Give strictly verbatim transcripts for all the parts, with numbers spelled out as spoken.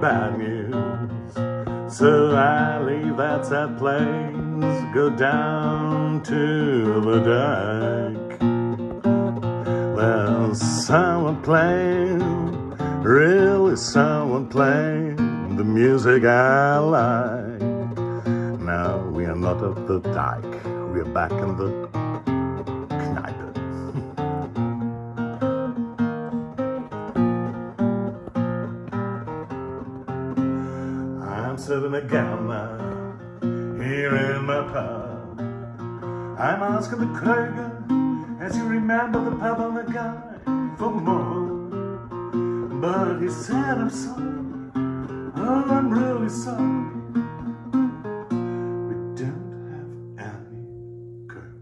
Bad news. So I leave that sad place, go down to the dike. There's someone playing, really someone playing the music I like. Now we are not at the dike, we are back in the Kneipe. I'm sitting again now, here in my pub. I'm asking the Kröger, as you remember the pub on the guy, for more. But he said, I'm sorry, oh, I'm really sorry. We don't have any Coke.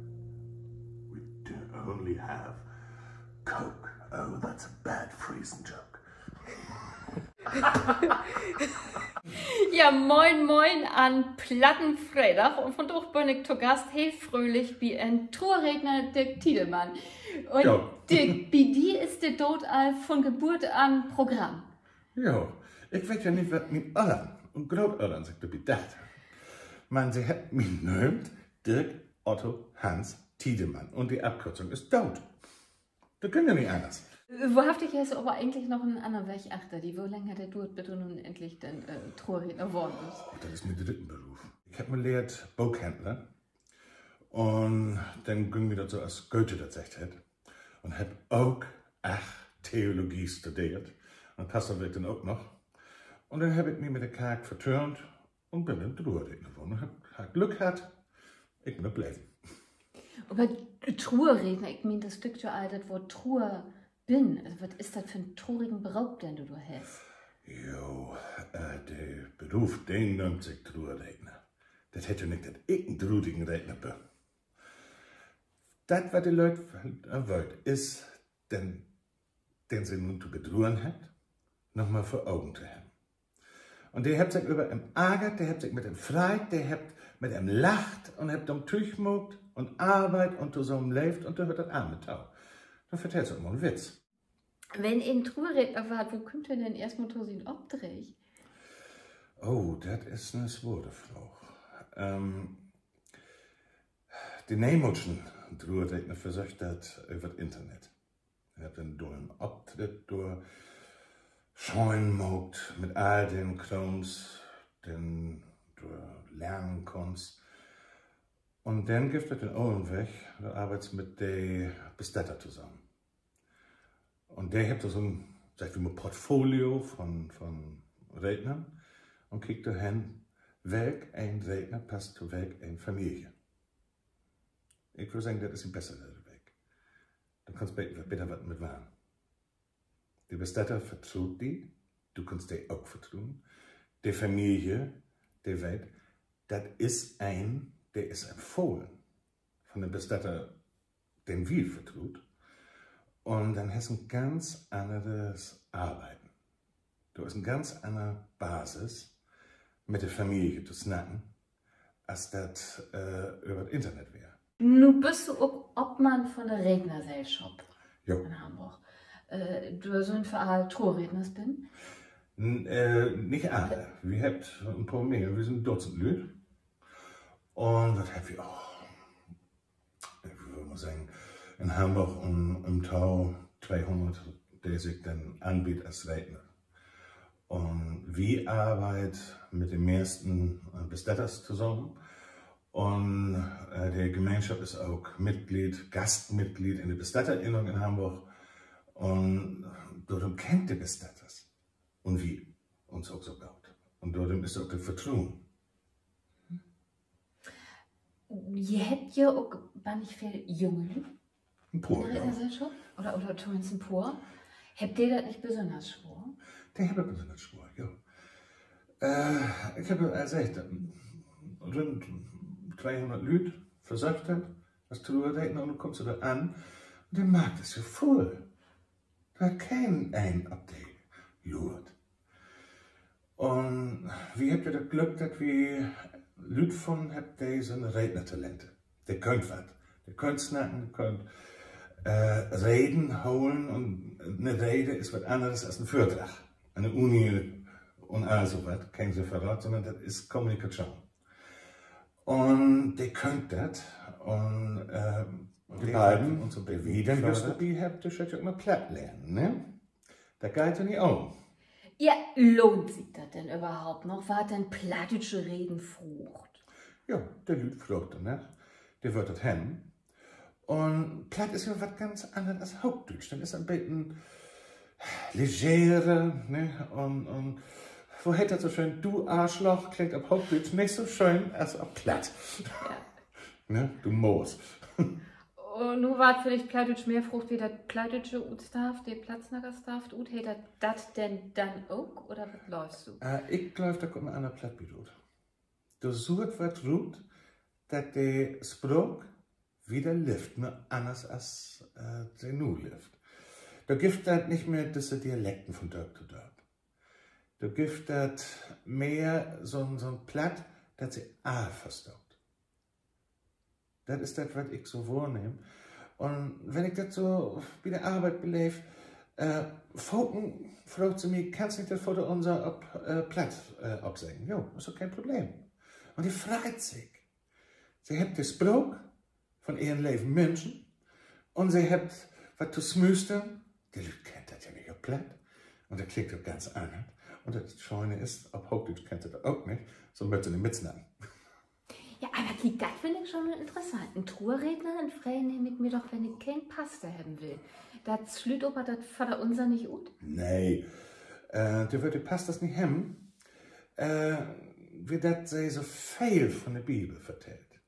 We do only have Coke. Oh, that's a bad Friesen joke. Ja, moin, moin an Platten Freedag. Un vundaag bün ik to Gast heel fröhlich bi en Truerredner, Dirk Tiedemann. Un Dirk, bi di is de Dood al vun Geburt an Programm. Jo, ik weet ja nich, wat mien Öllern un Grootöllern sik dorbi dacht hebbt. Man se hebbt mi nöömt Dirk Otto Hans Tiedemann. Un de Afkörtung is Doot. Dat kunn ja nich anners. Wohrhaftig hest aver egentlich noch en anner Weg achter di. Wo lang hett dat duert, bit du nu endlich denn Truerredner worrn büst? Oh, dat is mien drüdden Beruf. Ik heff mal lehrt Bookhändler. Un denn güng mi dat so, as Goethe dat seggt hett. Un heff ok, ach, Theologie studeert. Un Pastor weer ik denn ok noch. Un denn heff ik mi mit de Kark vertöörnt un bün denn Truerredner worrn. Un heff, heff Glück hatt, ik bün bleven. Aver Truerredner, ik meen, dat stickt jo al dat Woort Truer binnen. Also, wat is dat för 'n trurigen Beroop, den du dor hest? Jo, de Beruf, de nöömt sik Truerredner. Dat heet jo nich, dat ik en trurigen Redner bün. Dat, wat de Lüüd wüllt, is, den, den se nu to bedruern hebbt, noch mal vör Ogen to hebben. Un de hebbt sik över em argert, de hebbt sik mit em freit, de hebbt mit em lacht un hebbt dom Tüüg maakt un arbeidt un tosamen leevt un dor höört dat arme to. Dor vertellt se ok mal en Witz. Wenn een Truerredner warrt, wo kümmt he denn eerstmal to sien Opdrääg? Oh, dat is 'ne swore Fraag. De neemoodschen Truerredner versöcht dat över 't Internet. Hebbt denn dor en Optritt dor schöön maakt mit all den Krams, den du lernen kannst. Un denn gifft dat den olen Weg, dor arbeidst mit de Bestatter tosamen. Un de hebbt dor so'n, segg wi mal, Portfolio von, von Rednern un kiekt dor hen, welk een Redner passt to welk een Familie. Ik wöör seggen, dat is en bessere Weg. Du kannst be-, beter wat mit warrn. De Bestatter vertroot di, du kannst de ok vertroen. De Familie, de weet, dat is een, de is empfohlen von den Bestatter, den wi vertroot. Un denn hest en ganz anneres Arbeiden. Du hest en ganz anner Basis, mit de Familie to snacken, as dat över 't Internet weer. Nu büst du ok Opmann von de Rednersellschop in Hamborg. Dor sünd vör all Truerredners binnen? Nich alle. Wi hebbt en poor mehr. Wi sünd en Dutzend Lüüd. Un wat hebbt wi? Och, ik wull mal seggen, in Hamborg üm, üm to tweehunnert, de sik denn anbeedt as Redner. Un wi arbeidt mit de mehrsten Bestatters tosamen. Un de Gemeenschop is ok Mitglied, Gastmitglied in de Bestatterinung in Hamborg. Un dorüm kennt de Bestatters un wi uns ok so goot. Un dorüm is ok dat Vertroen. Ji hebbt ja ok bannig veel junge Lüüd in de Rednersellschop, oder, oder tominnst en poor. Hebbt de dat nich besünners swoor? De hebbt dat besünners swoor, jo. Ik heff al seggt, rund tweehunnert Lüüd versöcht dat, as Truerredner, un nu kummst du dor an, un de Markt is ja vull. Dor hett keen een op de luert. Un wi hebbt ja dat Glück, dat wi Lüüd funnen hebbt, de sünd Rednertalente. De köönt wat. De köönt snacken, de köönt Reden holen, un 'ne Rede is wat anneres as en Vördrag an de Uni un all so wat, keen Referat, sünnern dat is Kommunikatschoon. Un de köönt dat. Un, äh, de beiden, de wi denn jüst dorbi hebbt, de schüllt ja ok mal Platt lehren, ne? Dat geiht ja nich ahn. Ja, lohnt sik dat denn överhaupt noch? Warrt denn plattdüütsche Reden fraagt? Ja, de Lüüd fraagt dorna. De wüllt dat hebben. Un Platt is ja wat ganz anners as Hoochdüütsch. Dat is en beten legerer, ne? Un, un wo heet dat so schöön? Du Arschloch klingt op Hoochdüütsch nich so schöön as op Platt. Ne? Du Moors. Un nu warrt villicht Plattdüütsch mehr fraagt, wiel dat Plattdüütsche utstarvt, de Plattsnackers starvt ut. Heet dat dat denn denn ok, oder wat glöövst du? Äh, ik glööv, dor kummt en anner Platt bi rut. Dor suert wat rut, dat de Spraak wieder leevt, nur anners as, äh, se nu leevt. Dor gifft dat nich mehr düsse Dialekten von Dörp to Dörp. Dor gifft dat mehr so'n, so'n Platt, dat se all verstaht. Dat is dat, wat ik so wohrnehm. Un wenn ik dat so bi de Arbeit beleev, äh, faken fraagt se mi: Kannst nich dat Vaderunser op, äh, Platt, äh, opseggen? Jo, is ok keen Problem. Un de freit sik. Se hebbt de Spraak von ehren leven Minschen un se hebbt wat to smüstern. De Lüüd kennt dat ja nich op Platt. Un dat klingt ok ganz anners. Un dat Schöne is, op Hoochdüütsch kennt se dat ok nich. So mööt se nich mitsnacken. Ja, aver kiek, dat finn ik schon interessant. En Trauerredner, en Free nehm ik mi doch, wenn ik keen Paster hebben will. Dat slüüt aver dat Vaderunser nich ut? Nee, äh, de wüllt de Pasters nich hebben, äh, wiel dat se so veel von de Bibel vertellt.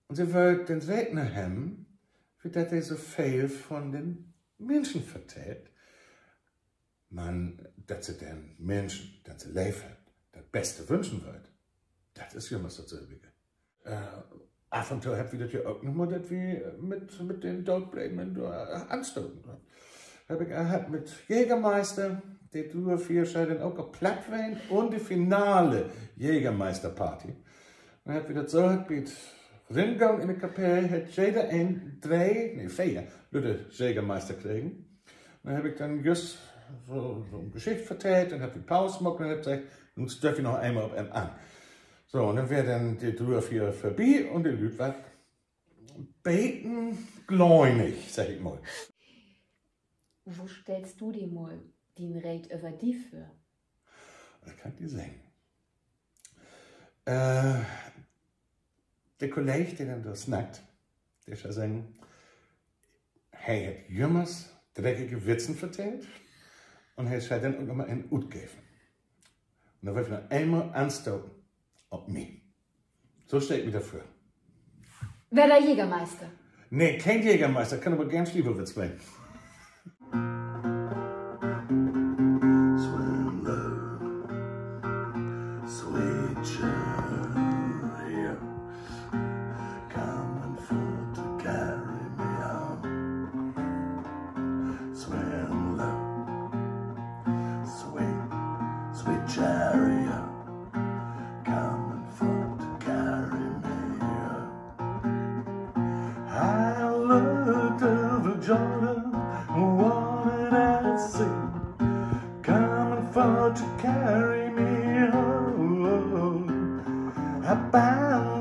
Un se wüllt den Redner hebben, wiel dat de so veel von den Minschen vertellt. Man dat se den Minschen, den se leev hebbt, dat Beste wünschen wüllt, dat is jümmers dat sülvige. Äh, af un to hebbt wi dat ja ok noch mal, dat wi mit, mit den Dootblevenen dor anstoten hebbt. Hebb ik, äh, hatt mit Jägermeister, de Duerfier schall denn ok op Platt ween, un de finale Jägermeisterparty. Denn hebbt wi dat so, dat bi 't Ringahn in de Kapell hett jeder een dree, nee, veer lütte Jägermeister kregen. Denn hebb ik denn jüst so, so 'n Geschicht vertellt, denn hebbt wi Paus maakt un hebbt seggt: Nu stööt wi noch eenmal op em an. So, un denn weer denn de Duerfier vörbi un de Lüüd weern beten glöönig, segg ik mal. Wo stellst du di mal dien Reed över di vör? Dat kann ik di seggen. Äh, de Kolleeg, de denn dor snackt, de schall seggen, he hett jümmers dreckige Witzen vertellt un he schall denn ok noch mal een utgeven. Un denn wüllt wi noch eenmal anstoten op mi. So stell ik mi dat vör. Wedder Jägermeister? Nee, keen Jägermeister, kann aver geern Slivovitz ween. Swim low, sweet chariot, coming for to carry me home. Swim low, sweet, sweet chariot, coming for to carry me home. I looked over Jordan, what did I see? Coming for to carry me home. I bound